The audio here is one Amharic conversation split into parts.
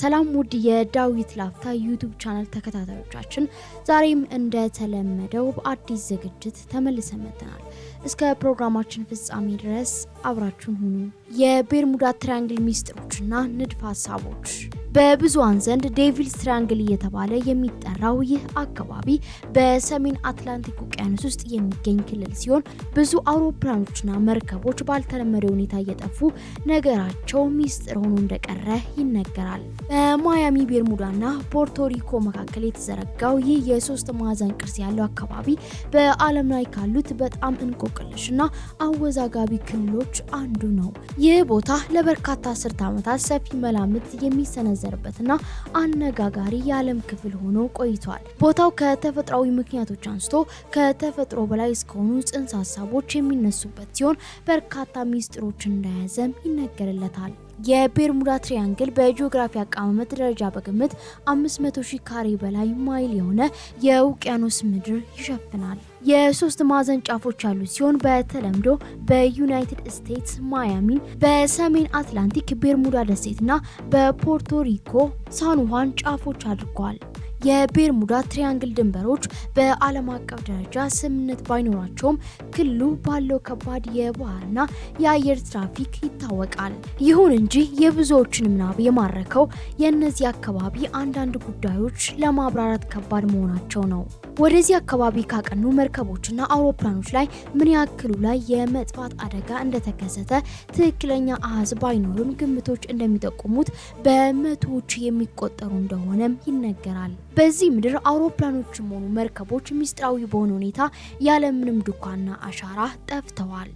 ሰላም ውድ የዳዊት ላፍታ YouTube channel ተከታታዮቻችን፣ ዛሬም እንደተለመደው በአዲስ ዝግጅት ተመልሰን መጥተናል። እስከ ፕሮግራማችን ፍጻሜ ድረስ አብራችሁን ሁኑ። የቤርሙዳ Triangle ሚስጥሮችና ንድፈ ሀሳቦች። በብዙሃን ዘንድ Devil's Triangle እየተባለ የሚጠራው ይህ አካባቢ በሰሜን አትላንቲክ ውቅያኖስ ውስጥ የሚገኝ ክልል ሲሆን፣ ብዙ አውሮፕላኖችና መርከቦች ባልተለመደ ሁኔታ እየጠፉ ነገራቸው ሚስጥር ሆኖ እንደቀረ ይነገራል። በማያሚ፣ ቤርሙዳና ፖርቶሪኮ መካከል የተዘረጋው ይህ የሶስት ማዕዘን ቅርጽ ያለው አካባቢ በዓለም ላይ ካሉት በጣም እንቆቅልሽና አወዛጋቢ ክልሎች አንዱ ነው። ይህ ቦታ ለበርካታ አስርተ ዓመታት ሰፊ መላምት የሚሰነዘርበትና አነጋጋሪ የዓለም ክፍል ሆኖ ቆይቷል። ቦታው ከተፈጥሯዊ ምክንያቶች አንስቶ ከተፈጥሮ በላይ እስከሆኑ ጽንሰ ሀሳቦች የሚነሱበት ሲሆን፣ በርካታ ሚስጥሮችን እንደያዘም ይነገርለታል። የቤርሙዳ Triangle በጂኦግራፊ አቀማመጥ ደረጃ በግምት 500 ሺህ ካሬ በላይ ማይል የሆነ የውቅያኖስ ምድር ይሸፍናል። የሶስት ማዕዘን ጫፎች ያሉት ሲሆን፣ በተለምዶ በዩናይትድ ስቴትስ ማያሚን፣ በሰሜን አትላንቲክ ቤርሙዳ ደሴትና በፖርቶሪኮ ሳንሁዋን ጫፎች አድርጓል። የቤርሙዳ Triangle ድንበሮች በዓለም አቀፍ ደረጃ ስምምነት ባይኖራቸውም፣ ክልሉ ባለው ከባድ የባህርና የአየር ትራፊክ ይታወቃል። ይሁን እንጂ የብዙዎችን ምናብ የማረከው የእነዚህ አካባቢ አንዳንድ ጉዳዮች ለማብራራት ከባድ መሆናቸው ነው። ወደዚህ አካባቢ ካቀኑ መርከቦችና አውሮፕላኖች ላይ ምን ያክሉ ላይ የመጥፋት አደጋ እንደተከሰተ ትክክለኛ አሃዝ ባይኖርም፣ ግምቶች እንደሚጠቁሙት በመቶዎች የሚቆጠሩ እንደሆነም ይነገራል። በዚህ ምድር አውሮፕላኖችም ሆኑ መርከቦች ምስጢራዊ በሆነ ሁኔታ ያለምንም ዱካና አሻራ ጠፍተዋል።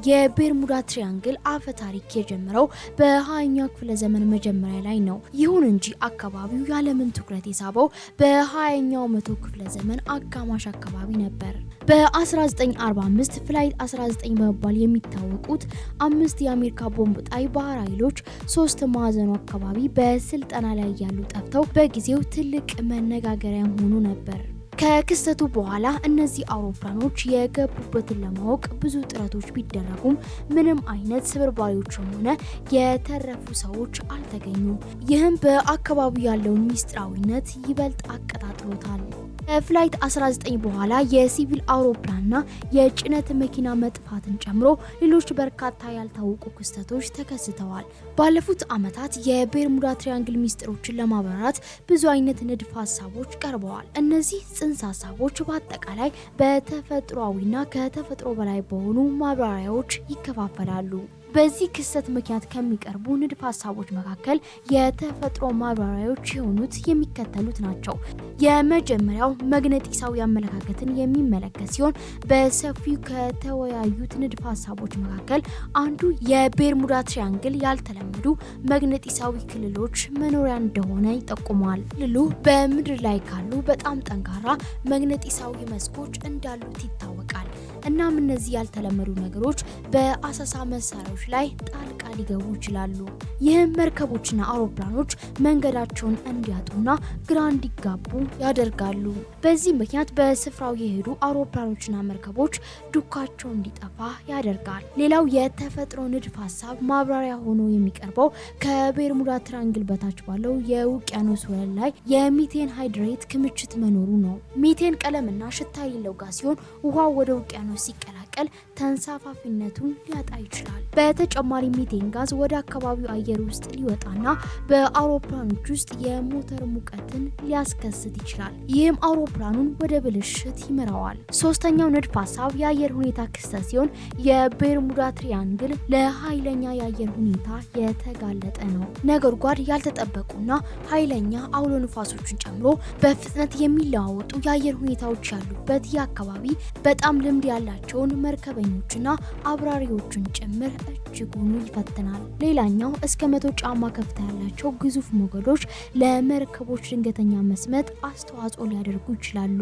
የቤርሙዳ Triangle አፈ ታሪክ የጀመረው በ20ኛው ክፍለ ዘመን መጀመሪያ ላይ ነው። ይሁን እንጂ አካባቢው የዓለምን ትኩረት የሳበው በ20ኛው መቶ ክፍለ ዘመን አጋማሽ አካባቢ ነበር። በ1945 Flight 19 በመባል የሚታወቁት አምስት የአሜሪካ ቦምብ ጣይ ባህር ኃይሎች ሶስት ማዕዘኑ አካባቢ በስልጠና ላይ እያሉ ጠፍተው በጊዜው ትልቅ መነጋገሪያ ሆኖ ነበር። ከክስተቱ በኋላ እነዚህ አውሮፕላኖች የገቡበትን ለማወቅ ብዙ ጥረቶች ቢደረጉም፣ ምንም አይነት ስብርባሪዎችም ሆነ የተረፉ ሰዎች አልተገኙም። ይህም በአካባቢው ያለውን ሚስጥራዊነት ይበልጥ አቀጣጥሎታል። ከ Flight 19 በኋላ የሲቪል አውሮፕላንና የጭነት መኪና መጥፋትን ጨምሮ ሌሎች በርካታ ያልታወቁ ክስተቶች ተከስተዋል። ባለፉት ዓመታት የቤርሙዳ Triangle ሚስጥሮችን ለማብራራት ብዙ አይነት ንድፈ ሀሳቦች ቀርበዋል። እነዚህ ጽንሰ ሀሳቦች በአጠቃላይ በተፈጥሯዊና ከተፈጥሮ በላይ በሆኑ ማብራሪያዎች ይከፋፈላሉ። በዚህ ክስተት ምክንያት ከሚቀርቡ ንድፈ ሀሳቦች መካከል የተፈጥሮ ማብራሪያዎች የሆኑት የሚከተሉት ናቸው። የመጀመሪያው መግነጢሳዊ አመለካከትን የሚመለከት ሲሆን፣ በሰፊው ከተወያዩት ንድፈ ሀሳቦች መካከል አንዱ የቤርሙዳ Triangle ያልተለመዱ መግነጢሳዊ ክልሎች መኖሪያ እንደሆነ ይጠቁማል። ክልሉ በምድር ላይ ካሉ በጣም ጠንካራ መግነጢሳዊ መስኮች እንዳሉት ይታወቃል። እናም እነዚህ ያልተለመዱ ነገሮች በአሰሳ መሳሪያዎች ላይ ጣልቃ ሊገቡ ይችላሉ። ይህም መርከቦችና አውሮፕላኖች መንገዳቸውን እንዲያጡና ግራ እንዲጋቡ ያደርጋሉ። በዚህ ምክንያት በስፍራው የሄዱ አውሮፕላኖችና መርከቦች ዱካቸው እንዲጠፋ ያደርጋል። ሌላው የተፈጥሮ ንድፈ ሀሳብ ማብራሪያ ሆኖ የሚቀርበው ከቤርሙዳ Triangle በታች ባለው የውቅያኖስ ወለል ላይ የ methane hydrate ክምችት መኖሩ ነው። ሚቴን ቀለምና ሽታ የሌለው ጋዝ ሲሆን፣ ውሃው ወደ ውቅያኖስ ሲቀላቀል ተንሳፋፊነቱን ሊያጣ ይችላል። በተጨማሪ ሚቴን ጋዝ ወደ አካባቢው አየር ውስጥ ሊወጣና በአውሮፕላኖች ውስጥ የሞተር ሙቀትን ሊያስከስት ይችላል። ይህም አውሮፕላኑን ወደ ብልሽት ይመራዋል። ሶስተኛው ንድፈ ሀሳብ የአየር ሁኔታ ክስተት ሲሆን፣ የቤርሙዳ Triangle ለኃይለኛ የአየር ሁኔታ የተጋለጠ ነው። ነጎድጓድ፣ ያልተጠበቁና ኃይለኛ አውሎ ንፋሶችን ጨምሮ በፍጥነት የሚለዋወጡ የአየር ሁኔታዎች ያሉበት ይህ አካባቢ በጣም ልምድ ያላቸውን መርከበኞችና አብራሪዎችን ጭምር እጅጉን ይፈትናል። ሌላኛው እስከ 100 ጫማ ከፍታ ያላቸው ግዙፍ ሞገዶች ለመርከቦች ድንገተኛ መስመጥ አስተዋጽኦ ሊያደርጉ ይችላሉ።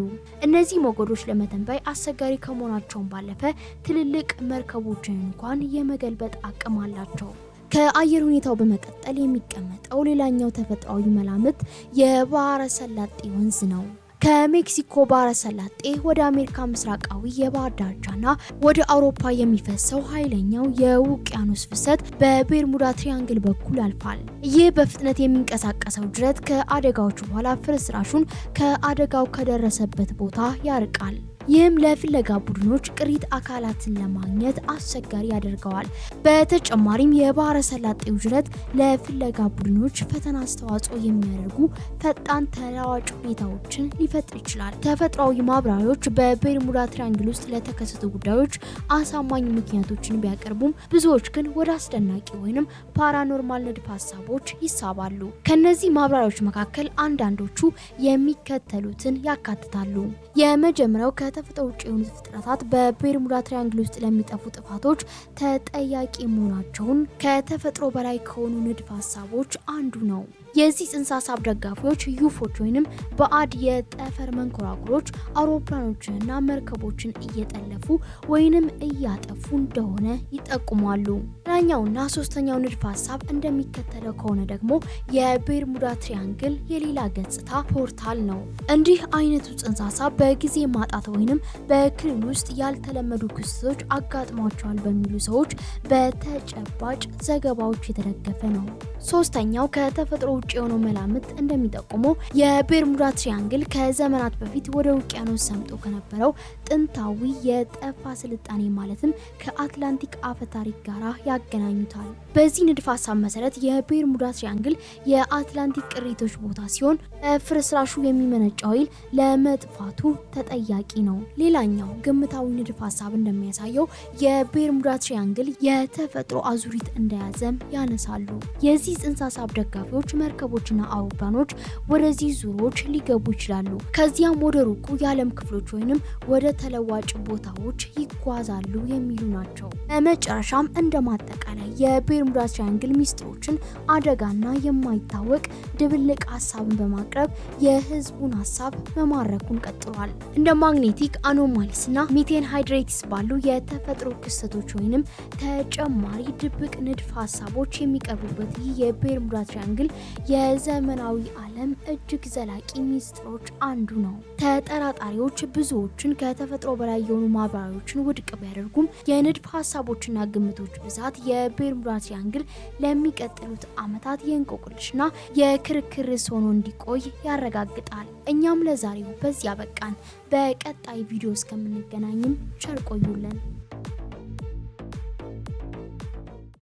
እነዚህ ሞገዶች ለመተንበይ አስቸጋሪ ከመሆናቸውን ባለፈ፣ ትልልቅ መርከቦችን እንኳን የመገልበጥ አቅም አላቸው። ከአየር ሁኔታው በመቀጠል የሚቀመጠው ሌላኛው ተፈጥሯዊ መላምት የባህረ ሰላጤ ወንዝ ነው። ከሜክሲኮ ባህረ ሰላጤ ወደ አሜሪካ ምስራቃዊ የባህር ዳርቻና ወደ አውሮፓ የሚፈሰው ኃይለኛው የውቅያኖስ ፍሰት በቤርሙዳ ትሪያንግል በኩል ያልፋል። ይህ በፍጥነት የሚንቀሳቀሰው ጅረት ከአደጋዎቹ በኋላ ፍርስራሹን ከአደጋው ከደረሰበት ቦታ ያርቃል። ይህም ለፍለጋ ቡድኖች ቅሪት አካላትን ለማግኘት አስቸጋሪ ያደርገዋል። በተጨማሪም የባህረ ሰላጤው ጅረት ለፍለጋ ቡድኖች ፈተና አስተዋጽኦ የሚያደርጉ ፈጣን ተለዋዋጭ ሁኔታዎችን ሊፈጥር ይችላል። ተፈጥሯዊ ማብራሪያዎች በቤርሙዳ ትሪያንግል ውስጥ ለተከሰቱ ጉዳዮች አሳማኝ ምክንያቶችን ቢያቀርቡም፣ ብዙዎች ግን ወደ አስደናቂ ወይንም paranormal ንድፈ ሀሳቦች ይሳባሉ። ከነዚህ ማብራሪያዎች መካከል አንዳንዶቹ የሚከተሉትን ያካትታሉ። የመጀመሪያው ከተፈጥሮ ውጭ የሆኑት ፍጥረታት በቤርሙዳ ትሪያንግል ውስጥ ለሚጠፉ ጥፋቶች ተጠያቂ መሆናቸውን ከተፈጥሮ በላይ ከሆኑ ንድፈ ሀሳቦች አንዱ ነው። የዚህ ጽንሰ ሀሳብ ደጋፊዎች UFO ዎች ወይንም ባዕድ የጠፈር መንኮራኩሮች አውሮፕላኖችንና መርከቦችን እየጠለፉ ወይንም እያጠፉ እንደሆነ ይጠቁማሉ። ሌላኛውና ሶስተኛው ንድፈ ሀሳብ እንደሚከተለው ከሆነ ደግሞ የቤርሙዳ ትሪያንግል የሌላ ገጽታ portal ነው። እንዲህ አይነቱ ጽንሰ ሀሳብ በጊዜ ማጣት ወይንም በክልል ውስጥ ያልተለመዱ ክስተቶች አጋጥሟቸዋል በሚሉ ሰዎች በተጨባጭ ዘገባዎች የተደገፈ ነው። ሶስተኛው ከተፈጥሮ ውጭ የሆነው መላምት እንደሚጠቁመው የቤርሙዳ ትሪያንግል ከዘመናት በፊት ወደ ውቅያኖስ ሰምጦ ከነበረው ጥንታዊ የጠፋ ስልጣኔ ማለትም ከአትላንቲክ አፈ ታሪክ ጋር ያገናኙታል። በዚህ ንድፈ ሀሳብ መሰረት የቤርሙዳ ትሪያንግል የአትላንቲክ ቅሪቶች ቦታ ሲሆን ፍርስራሹ የሚመነጨው ኃይል ለመጥፋቱ ተጠያቂ ነው። ሌላኛው ግምታዊ ንድፈ ሀሳብ እንደሚያሳየው የቤርሙዳ ትሪያንግል የተፈጥሮ አዙሪት እንደያዘም ያነሳሉ። የዚህ ጽንሰ ሀሳብ ደጋፊዎች መርከቦችና አውሮፕላኖች ወደዚህ ዙሮች ሊገቡ ይችላሉ፣ ከዚያም ወደ ሩቁ የዓለም ክፍሎች ወይንም ወደ ተለዋጭ ቦታዎች ይጓዛሉ የሚሉ ናቸው። በመጨረሻም እንደ ማጠቃለያ የቤርሙዳ ትሪያንግል ሚስጥሮችን፣ አደጋና የማይታወቅ ድብልቅ ሀሳብን በማቅረብ የህዝቡን ሀሳብ መማረኩን ቀጥሏል። እንደ magnetic anomalies ና methane hydrates ባሉ የተፈጥሮ ክስተቶች ወይንም ተጨማሪ ድብቅ ንድፈ ሀሳቦች የሚቀርቡበት ይህ የቤርሙዳ ትሪያንግል የዘመናዊ ዓለም እጅግ ዘላቂ ሚስጥሮች አንዱ ነው። ተጠራጣሪዎች ብዙዎችን ከተፈጥሮ በላይ የሆኑ ማብራሪያዎችን ውድቅ ቢያደርጉም፣ የንድፈ ሀሳቦችና ግምቶች ብዛት የቤርሙዳ ትሪያንግል ለሚቀጥሉት ዓመታት የእንቆቅልሽና የክርክር ርዕስ ሆኖ እንዲቆይ ያረጋግጣል። እኛም ለዛሬው በዚህ አበቃን። በቀጣይ ቪዲዮ እስከምንገናኝም ቸር ቆዩልን።